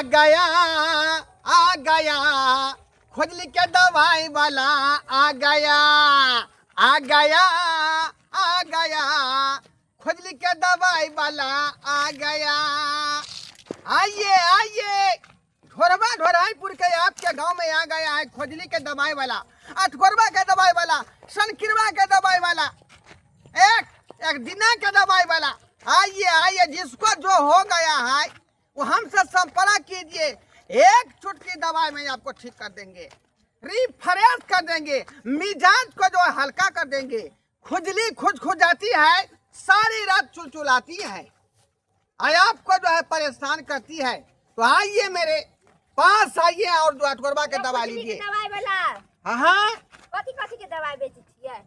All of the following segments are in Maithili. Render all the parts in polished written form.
गया, आ गया, खुजली के दवाई वाला आ गया, आ गया, आ गया, खुजली के दवाई वाला आ गया। आइए आइए, ढोरबा ढोराईपुर के आपके गांव में आ गया है खुजली के दवाई वाला, अठगोरबा के दवाई वाला, सनकिरवा के दवाई वाला, एक एक दिना के दवाई वाला। आइए आइए, जिसको जो हो गया है वो हमसे संपर्क कीजिए, एक चुटकी दवाई में आपको ठीक कर देंगे, रिफ्रेश कर देंगे, मिजाज को जो हल्का कर देंगे। खुजली खुजखुजाती है, सारी रात चुलचुलाती है और आपको जो है परेशान करती है, तो आइए मेरे पास आइए और जो अठगोरबा के दवा खुजली के लीजिए। दवाई वाला। हाँ हाँ। कथी कथी के दवाई बेचै छियै?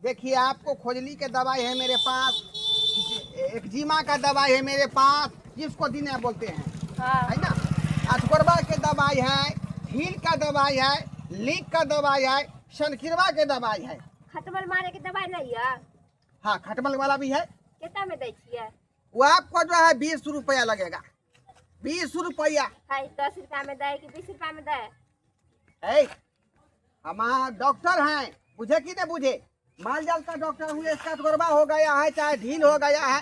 देखिए, आपको खुजली के दवाई है मेरे पास, एक्जिमा का दवाई है मेरे पास, जिसको दिना बोलते हैं। है ना, अठगोरबा के दवाई है, ढील का दवाई है, लीक का दवाई है, शनखिरवा के दवाई है। खटमल मारे के दवाई नहीं है? हाँ, खटमल वाला भी है। कितना में दै छियै? वो आपको जो है 20 रुपया लगेगा, 20 रुपया। है 10 रुपया में दै कि 20 रुपया में दै? है, हमारा डॉक्टर हैं, बुझे कि नहीं बुझे? माल जाल का डॉक्टर हूँ। इसका गरबा हो गया है चाहे ढील हो गया है,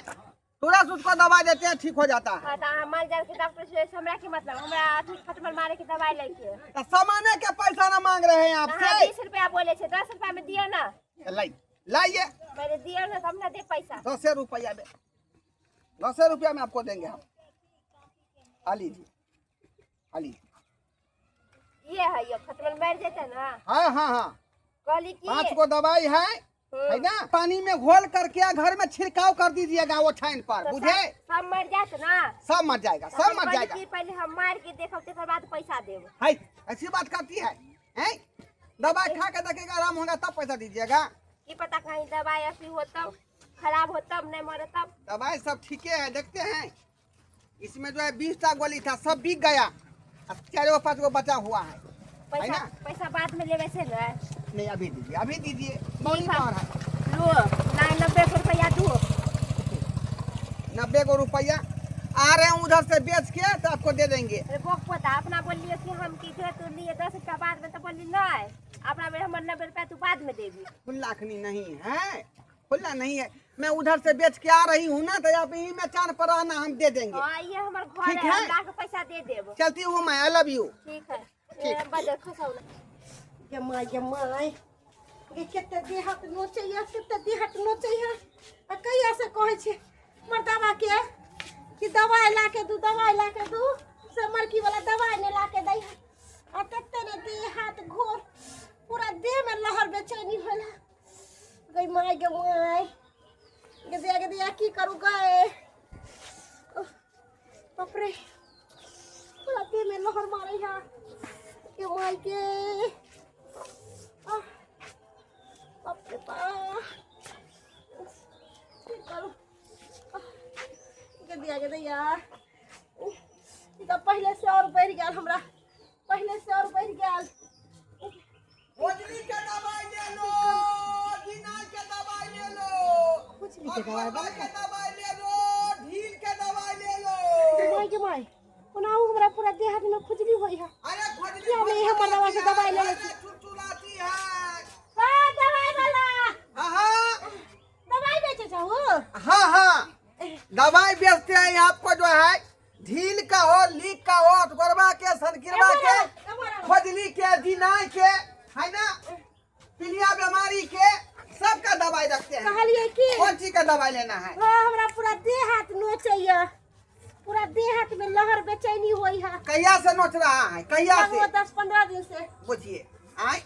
तुरंत उसको दवा देते हैं, ठीक हो जाता है। हाँ, तो अहाँ माल जाल के डॉक्टर से हमरा की मतलब? हमरा अथी खटमल मारे के दवाई लैके। तो सामाने के पैसा ना मांग रहे हैं अहाँ आपसे। 20 रुपया बोले छे, 10 रुपया में दियो ना। लाई लाइए। पहले दियो ना तब ना दे पैसा। 10 रुपया में, 10 रुपया में आपको देंगे हम। आ लीजिए, आ लीजिए। ये है, ये खटमल मर जेते ना। हाँ हाँ हाँ। कहली की 5 गो दवाई है, है ना, पानी में घोल करके घर में छिड़काव कर दीजिएगा वो ठाइन पर। तो बुझे? सब मर जात ना? सब मर जाएगा, तो सब हम मर कहली जाएगा। की पहले हम मार के देखब, तकर बाद पैसा देब। है, ऐसी बात करती है, हैं? दवाई खा के देखेगा, आराम होगा तब पैसा दीजिएगा। की पता कहीं दवाई अथी हो तब खराब हो तब नहीं मरे तब। दवाई सब ठीक है, देखते हैं। इसमें जो है 20 टा गोली था, सब बिक गया, अब 4 गो 5 गो बचा हुआ है। है पैसा ना? पैसा बाद में लेवे से ना? नहीं, अभी दीजिए, अभी दीजिए, बहुत ठीक है। बार है। लो ना, 90 रुपया दो। 90 गो रुपया आ रहे हैं उधर से बेच के तो आपको दे देंगे। अरे बोक पोता, अपना बोलिए कि हम की दे तू लिए 10 रुपया बाद में, तो बोली नहीं, अपना में हमर 90 रुपया तू बाद में देबी। खुला अखनी नहीं है, खुला नहीं है। मैं उधर से बेच के आ रही हूँ ना, तो आप यही में चांद पर रहना, हम दे देंगे। हाँ, ये हमर घर ठीक है, है? हम ला के पैसा दे देब। चलती हूँ मैं, I love you. ठीक है। ठीक। ए, बदल खसाउ ना। जमा जमा गे, कते देह हाथ नोचैया, कते देह हाथ नोचैया। आ कहिया से कहै छै मर्दाबा के कि दवाई ला के दू, दवाई ला के दू, से मरकी वाला दवाई नहीं ला के दै। आ तते ने देह हाथ घोर, पूरा देह में लहर बेचैनी होला। गई माय, गे माय, गे दिया, गे दिया, की करू गए? बाप रे, पूरा देह में लहर मारे है। गे माय के, आह, बाप रे बाप, की करू? आह, गे दिया, गे दिया, ई तऽ पहिले से और बढ़ि गेल हमरा, पहिले से और बढ़ि गेल। खुजली के दवाई ले लो, दिना के दवाई ले लो, खुजली के दवाई अठगोरबा के दवाई ले लो, ढील के दवाई ले लो। My गे my, ओनाहु हमरा पूरा देह हाथ में खुजली होइ है। अरे खुजली किया नहीं हमर दवा से दवाई ले लै छी। चुलचुलाती है। हाँ, दवाई वाला। हाँ हाँ। दवाई बेचे छहो? हाँ हाँ, दवाई बेचते हैं। आपको जो है ढील का हो, लीक का हो, अठगोरबा के, सनकिरवा के, खुजली के, दिनाई के, है ना, पीलिया बीमारी के, सबका दवाई रखते हैं। कहलिए की कौन चीज का दवाई लेना है? हाँ, हमरा पूरा देह हाथ नोचैया, पूरा देह हाथ में लहर बेचैनी होइ है। कहिया से नोच रहा है, कहिया से? 10-15 दिन से। बुझिए, आए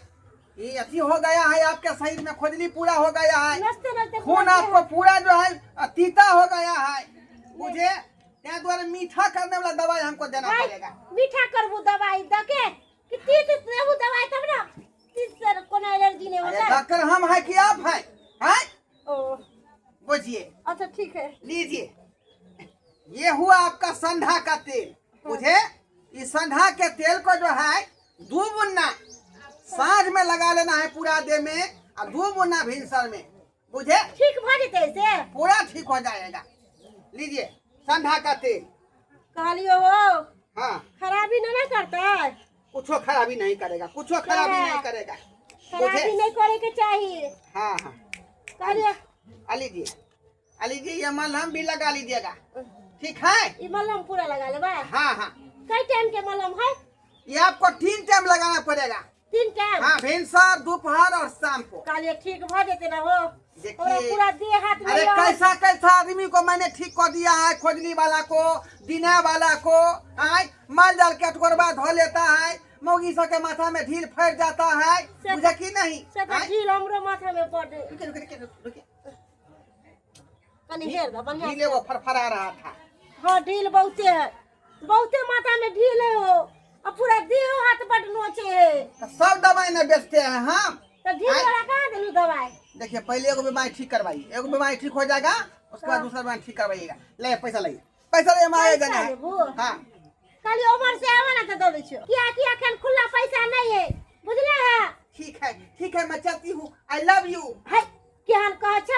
ये अथी हो गया है आपके शरीर में, खुजली पूरा हो गया है। नचते नचते खून पूरा देह आपको पूरा जो है तीता हो गया है। मुझे त्या द्वारा मीठा करने वाला दवाई हमको देना हाय, पड़ेगा। मीठा करबू दवाई दके कि तीत देबू दवाई तब ना, तीत से कोनो एलर्जी नहीं अरे होता। डॉक्टर हम है कि आप हैं? हैं? ओ बुझिए। अच्छा ठीक है। लीजिए, ये हुआ आपका संधा का तेल। बुझे, इस संधा के तेल को जो है 2 बुन्ना साँझ में लगा लेना है पूरा देह में और 2 बुन्ना भिनसर में। बुझे? ठीक भ जेतै से? पूरा ठीक हो जाएगा। लीजिए संधा का तेल। कहलियो हो। हाँ। कुछो खराबी नहीं करेगा, कुछो खराबी नहीं करेगा। खराबी बुझे? नहीं करे के चाहिए। हाँ हाँ। कहलिए। आ लीजिए, आ लीजिए, ये मलहम भी लगा लीजिएगा, ठीक है? ई मलहम पूरा लगा लेबै? हाँ हाँ। कई टाइम के मलहम है? ये आपको 3 टाइम लगाना पड़ेगा। 3 टाइम? हाँ, भिनसर, दोपहर और शाम को। कहलिए ठीक भ जेतै ना हो? देखिए। हमरा पूरा देह हाथ में अरे यौ। कैसा कैसा आदमी को मैंने ठीक कर दिया है, खोजली वाला को, दिना वाला को, आय माल जाल के अटकोरबा धो लेता है, मौगी सब के माथा में ढील फैल जाता है, बुझा कि नहीं? से तऽ आय? ढील हमरो माथा में पड़े। रुकिए, रुकिए, रुकिए, रुकिए। कनी हेर दऽ बढ़िआँ। ढीले वो फरफरा रहा था। हाँ, ढील बहुते है, बहुते माथा में ढील है हो, आ पूरा देह हाथ बड नोचे है। तो सब दवाई न बेचते हैं हम। तो ढील वाला कहाँ देलू दवाई? देखिए, पहले एगो बीमारी ठीक करवाइए, एगो बीमारी ठीक हो जाएगा उसके बाद दूसरा बीमारी ठीक करवाइएगा। ले पैसा लाइए, पैसा ले, हमारे पैसा देना है। लेबू? हाँ। खाली उमर से आवा ना तो दे दै छियो, किया कि अखन खुला पैसा नहीं है, बुझले है? ठीक है, ठीक है, मैं चलती हूँ, I love you. है केहन कहै छ,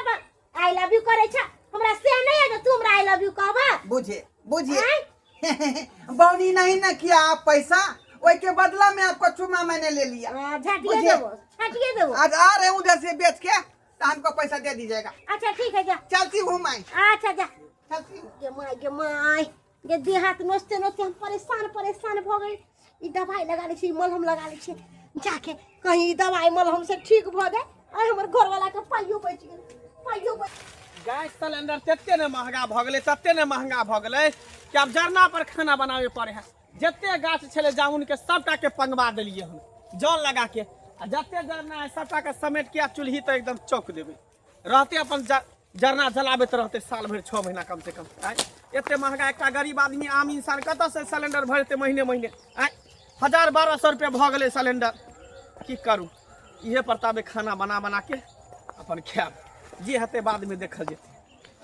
I love you करै छ, हमरा से नहीं है जे तू हमरा I love you कहबा। बुझे बुझिए। आँय? बौनी नहीं ना किया आप पैसा, वही के बदला में आपको चुमा मैंने ले लिया। हाँ, झाटिए बुझे? देबो, झाटिए देबो। आज आ रहे हूँ उधर से बेच के, तो हमको पैसा दे दीजिएगा। अच्छा ठीक है, जा। चलती हूँ मैं। अच्छा जा। चलती हूँ। गे my, गे my, गे देह हाथ नोचते नोचते हम परेशान परेशान भऽ गेल। ई दवाई लगा लै छी, ई मलहम लगा लै छी, जाके कहीं ई दवाई मलहम से ठीक भऽ जाए। आइ हमर घरवाला के पाइयो बचि गेल, पाइयो बचि। गैस सिलेंडर तते ने महंगा भऽ गेलै, तते ने महंगा भऽ गेलै कि आब जरना पर खाना बनाबे पड़े है। जते गाछ छलै जामुन के सबटा के पंगवा देलियै हन जल लगा के, आ जते जरना है सबटा के समेट के आ चूल्ही तऽ एकदम चौक देबै, रहते अपन जरना जलाबैत रहते साल भरि, 6 महीना कम से कम। आँय एते महंगा, एकटा गरीब आदमी आम इंसान कतऽसँ सिलेंडर भरतै महीने महीने? आँय 1000-1200 रुपया भऽ गेलै सिलेंडर। की करू, इहे पर ताबे खाना बना बना के अपन खायब, जे हेतै बादमे देखल जेतै।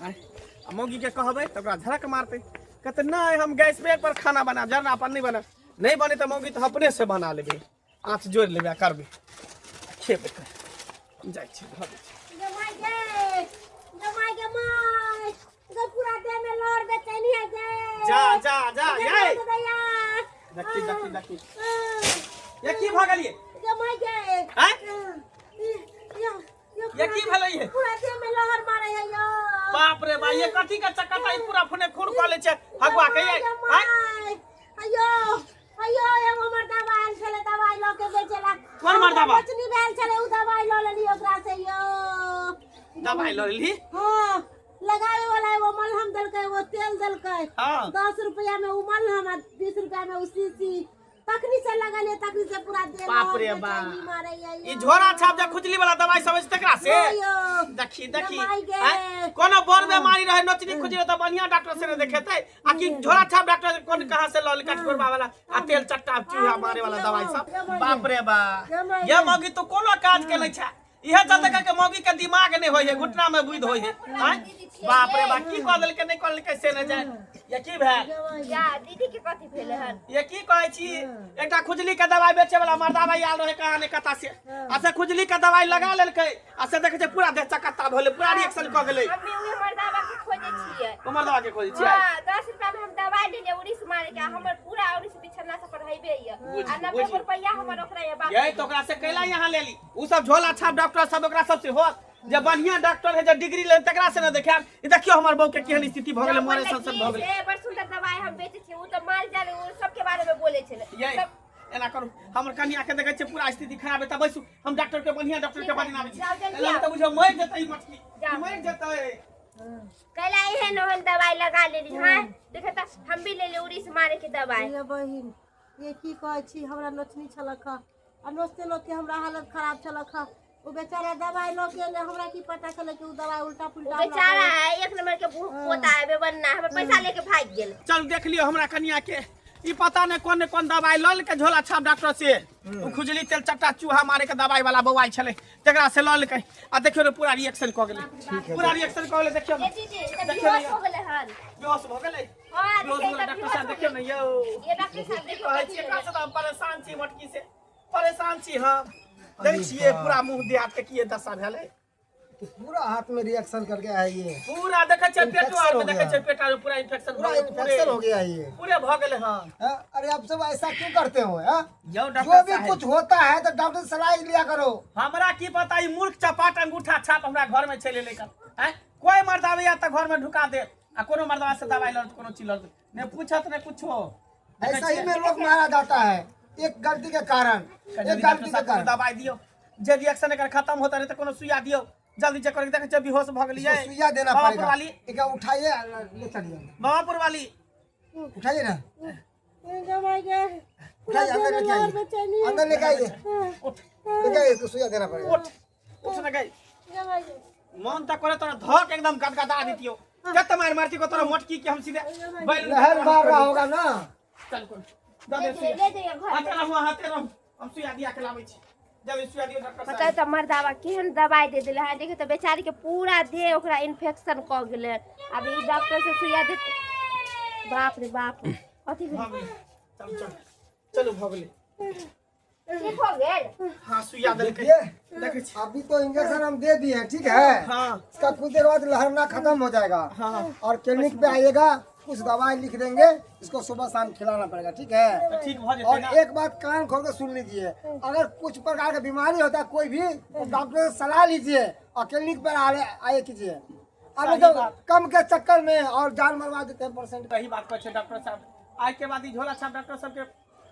आँय आ मौगीके कहबै तऽ ओकरा झड़क मारतै, कहतै नहि हम गैसबे पर खाना बनायब, जरना पर नहि बनायब। नहि बने तऽ मौगी तऽ अपने से बना लेबै, आँच जोड़ि लेबै आ करबै, खेबै। जाइ छी, धऽ दै छी। गे my गे, गे my, गे my, गे पूरा देह में लौर बेचैनी है गे। जा जा जा। गे ये my दैया। देखी देखी देखी, ये की भऽ गेलियै? गे my गे। आँय? यो ये की भेलै ये? पूरा देह में लहर मारे है यो। बाप रे बा, ये कथी के चक्कर था? ई पूरा फुने खून कऽ लै छै हगुआ के ये। गे आँय? My, अयो अयो, एगो मर्दाबा आयल छलै दवाई लऽ के बेचेला। कोन मर्दाबा? बचनी भेल छलै, उ दवाई लऽ लेली ओकरा से यो। दवाई लऽ लेली? हाँ, लगावे वाला एगो मलहम देलकै, एगो तेल देलकै। हाँ। 10 रुपया में उ मलहम आ 20 रुपया में उ शीशी। तखनी से लगलियै, तखनी से पूरा देह बाप रे लहर बा। बेचैनी मारैया ई यो। झोरा छाप जे खुजली वाला दवाई सब अछि तकरा से? हाँ यो। देखी देखी। दवाई गे। आँय? कोनो बड़ बेमारी रहे, नोचनी खुजली तऽ बढ़िया डॉक्टर से ने देखेतै, आ कि झोरा छाप डॉक्टर कोन कहाँ से लऽ कटकोरबा वाला आ तेल चट्टा चूहा मारे वाला दवाई सब। बाप रे बा, ये मौगी तो कोनो काज के नहीं छै, इहे चलते करके मौगी के दिमाग नहीं होय है, घुटना में बुद्धि होय है। आँय? बाप रे बा, की कह देलकै नहीं कह देलकै से नहीं जाए। ये की भेल? जा दीदी के कथी भेलै हन? ये की कहै छी, एकटा खुजली के दवाई बेचे वाला मर्दाबा आयल रहे कहाँ ने कता से, आ से खुजली के दवाई लगा लेलकै, आ से देखै छै पूरा देह चकत्ता भेलै, पूरा रिएक्शन कऽ गेलै। हम भी उहे मर्दाबा के खोजै छियै। ओ मर्दाबा के खोजै छियै? हाँ, 10 रुपया में हम दवाई लेलियै उड़ीस मारे के, आ हमर पूरा उड़ीस बिछौना सब पर हैबे ये। आ 90 बुझि। रुपया हमर ओकरा ये बाप। यही तो ओकरा से कैला यहाँ लेली, उ सब झोला छाप डॉक्टर सब ओकरा सबसे होत जे बढ़िया डॉक्टर है जे डिग्री ले तकरा से न देखायब। ई देखियो हमर बहू के केहन स्थिति भऽ गेलै, मरे सन सन भऽ गेलै। से बड़ सुंदर दवाई हम बेचै छियै, उ तऽ माल जाल उ सबके बारे में बोलै छलै। यही एना करू, हमर कनिया के देखै छियै पूरा स्थिति खराब है, तऽ बैसू हम डॉक्टर के बढ़िया डॉक्टर के बजेने आबै छी। जाउ, जल्दी एना आउ। तऽ बुझियौ मरि जेतै ई मटकी, जाउ। मरि जेतै। कैला एहन ओहन दवाई लगा लेली? हाँ देखे तऽ हम भी लेली उड़ीस मारे के दवाई। ये बहिन, ये की कहै छी, हमरा नोचनी छलक हँ, आ नोचते नोचते हमरा हालत खराब छलक हँ। ओ बेचारा दवाई लऽ के एलै, हमरा की पता छलै कि ओ दवाई उल्टा ओ पुल्टा बेचारा है एक नंबर के पोता है बेबन्ना, हमर पैसा लेके भाग गेल। चल देख लियौ हमरा कनिया के, ई पता नहीं कोन कोन दवाई लऽ लेलकै झोला छाप डॉक्टर से, ओ खुजली तेल चट्टा चूहा मारे के दवाई वाला बौआइ छलै तकरा से लऽ लेलकै, आ देखियौ ने पूरा रिएक्शन कऽ गेलै, पूरा रिएक्शन कऽ गेलै। देखियौ ये दीदी तऽ देखियौ बेहोश ने। हो गेलै हन। बेहोश भऽ गेलै? हाँ, बेहोश देखियौ भऽ गेलै तऽ डॉक्टर साहब, बेहोश हो देखियौ ने यौ। गेलै। ये डॉक्टर साहब की देखियौ कहै कथी छी, एकरा भेलै। से तऽ हम परेशान छी, मोटकी से परेशान छी हम। देखै छियै पूरा मुँह देहात के की दशा भेलै। तो पूरा हाथ में रिएक्शन कर गया है ये। पूरा देखै छै पेटो Infection आर हो में देखै गया। छै, पेट आर में पूरा इन्फेक्शन। पूरा इन्फेक्शन हो गया है ये। पूरे भऽ गेलै हँ। हाँ? अरे आप सब ऐसा क्यों करते हो, हाँ? यौ जो डॉक्टर भी साहेब, कुछ होता है तो डॉक्टर से सलाह लिया करो। हमरा की पता ई मूर्ख चपाट अंगूठा छाप हमरा घर में चलि एलै कल। आँय, कोई मर्द आबैया तऽ घर में ढुका देत आ कोनो मर्दवा से दवाई लड़त, कोनो चीज लड़त नहि, पूछत नहि कुछो। देखै ऐसा ही छियै? में लोग मारा जाता है एक गलती के कारण, जल्दी एक डॉक्टर गलती के साहब कोनो कारण। दवाई दियौ, जे रिएक्शन एकर खत्म होता रहे तऽ कोनो सुइया दियौ जल्दी, जे करे देखै छियै बेहोश भऽ गेलियै। इसको सुइया देना बाबापुर पड़ेगा। वाली। एक उठाइए, ले चलिए। बाबापुर वाली। उठाइए ना। जमाई गे। उठाइए, अंदर लेके आइए, अंदर लेके आइए। उठ। लेके आइए, इसको सुइया देना पड़ेगा। उठ, उठ ने गई। जमाई गे। मन तऽ करे तोरा धक एकदम गदगदा दितियौ, कते मारि मारती को तोरा मोटकी के हम सीधे बैल। लहर मार रहा होगा ना। चल कोन दऽ दे ले सुइया। ले जइयो घर। हाथे रहू, हाथे रहू, हम सुइया दिया के लाबै छी, जल्दी सुइया दियौ डॉक्टर बताउ साहब। तऽ मर्दाबा केहन दवाइ दे देले हन, देखियौ तऽ बेचारी के पूरा देह ओकरा इन्फेक्शन कऽ गेलै। आब ई डॉक्टर से सुइया दे, बाप रे बाप, अथी भऽ गेलै, चलू चलू चलू, भऽ गेलै। ठीक हो गेल। हाँ, सुइया देलकै। देखिए। देखै छी। अभी तो इंजेक्शन हम दे दिए हैं, ठीक है? हाँ। इसका कुछ देर बाद लहरना खत्म हो जाएगा। हाँ। और क्लिनिक पे आइएगा, कुछ दवाई लिख देंगे, इसको सुबह शाम खिलाना पड़ेगा, ठीक है? तऽ ठीक भऽ जेतै और ने? एक बात कान खोल के सुन लीजिए, अगर कुछ प्रकार का बीमारी होता है कोई भी तो डॉक्टर से सलाह लीजिए और क्लिनिक पर आए आए कीजिए। अब सही तो बात। कम के चक्कर में और जान मरवा देते हैं परसेंट। सही बात कहै छै डॉक्टर साहब। आइ के बाद ई झोला छाप डॉक्टर सबके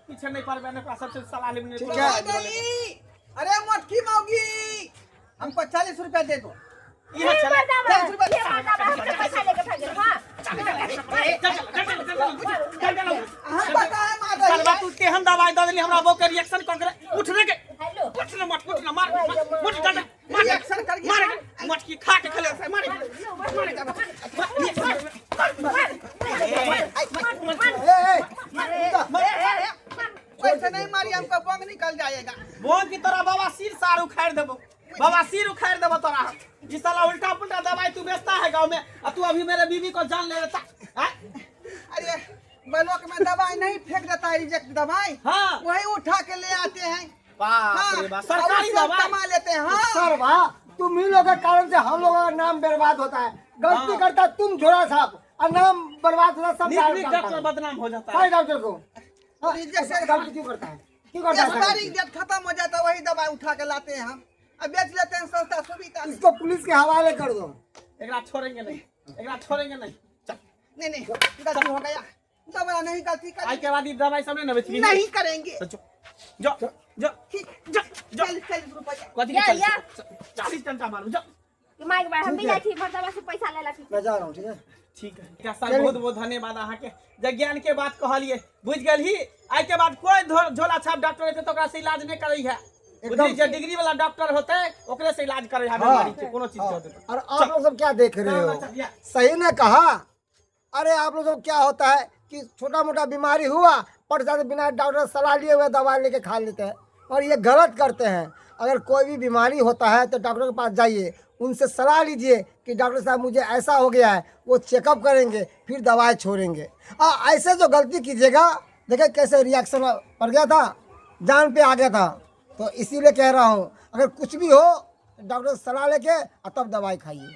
पीछे नहीं पड़बै, नहि ओकरा सबसे सलाह लेबै नहि। ठीक कोनो है। दवाई लेबै। अरे मोटकी मौगी, हमको 40 रुपया दे दो। इहे छलै। मर्दाबा 40 रुपया। ये मर्दाबा हमसे पैसा लेके भाग गेल। हाँ। चल चल चल चल चल चल। हम पता है माता। सालबा, तू केहन दवाई दऽ देली हमरा बहू के, रिएक्शन कऽ गेलै। उठ रे गे। हेलो। उठ ने मट, उठ ने, मार उठ, डंडा मार। रिएक्शन कर गया। मार मटकी खा के खेले से मार मार। ए, ए, वैसे नहीं मारी, हमको बंग निकल जाएगा। बोल की तोरा बाबा सिर सार उखाड़ देबो, बाबा सिर उखाड़ देबो तोरा। ई साला उल्टा पुल्टा दवाई तू बेचता है गांव में आ तू अभी मेरे बीवी को जान ले लेता हैं? अरे, ब्लॉक में दवाई नहीं फेंक देता है, रिजेक्ट दवाई। हाँ। वही उठा के ले आते हैं। बाप रे बाप, और सरकारी उससे दवाई कमा लेते हैं, हाँ। सर वाह, तुम ही लोगों के कारण से हम लोगों का नाम बर्बाद होता है। गलती हाँ। करता तुम झोला साहब और नाम बर्बाद होता सब। नीक नीक डॉक्टर बदनाम हो जाता है। सारे डॉक्टर को, हाँ, रिजेक्ट ऐसा गलती क्यों करता है, क्यों करता है ऐसा एक्सपायरी गलती? डेट खत्म हो जाता है, वही दवाई उठा के लाते हैं हम अब बेच लेते हैं सस्ता सुविधा में। इसको पुलिस के हवाले कर दो। एकरा छोड़ेंगे नहीं, एकरा छोड़ेंगे नहीं, चल। नहीं नहीं, गलती हो गया, दोबारा नहीं गलती आई करेंगे। के बाद ई दवाई सब नहीं न बेचबी। नहीं करेंगे। तो जो जो जो। ठीक। जो जो। 40 40 रुपया। कथी के? या, 40? या। 40 टंटा मारू, जो। माइक बार हम भी ठीक है। जाइ छी मर्दाबा से पैसा ले लखी। मैं जा रहा हूँ, ठीक है? ठीक है क्या सर, बहुत बहुत धन्यवाद अहाँके, जे ज्ञान के बात कहलिए, बुझि गेलही? आइ के बाद कोई झोला छाप डॉक्टर हेतै तऽ ओकरा से इलाज नहि करै है, बुझली? जे डिग्री वाला डॉक्टर होते ओकरे से इलाज करै है बीमारी के, कोनो चीज के होतै। और आप लोग सब क्या देख रहे चल, हो? चल, या। सही ने कहा। अरे आप लोग सब क्या होता है कि छोटा मोटा बीमारी हुआ पट जाते, बिना डॉक्टर सलाह लिए हुए दवा लेके खा लेते हैं और ये गलत करते हैं। अगर कोई भी बीमारी होता है तो डॉक्टर के पास जाइए, उनसे सलाह लीजिए कि डॉक्टर साहब, मुझे ऐसा हो गया है। वो चेकअप करेंगे, फिर दवाई छोड़ेंगे। ऐसे जो गलती कीजिएगा, देखिए कैसे रिएक्शन पड़ गया था, जान पे आ गया था। तो इसीलिए कह रहा हूँ, अगर कुछ भी हो डॉक्टर से सलाह लेके और तब दवाई खाइए।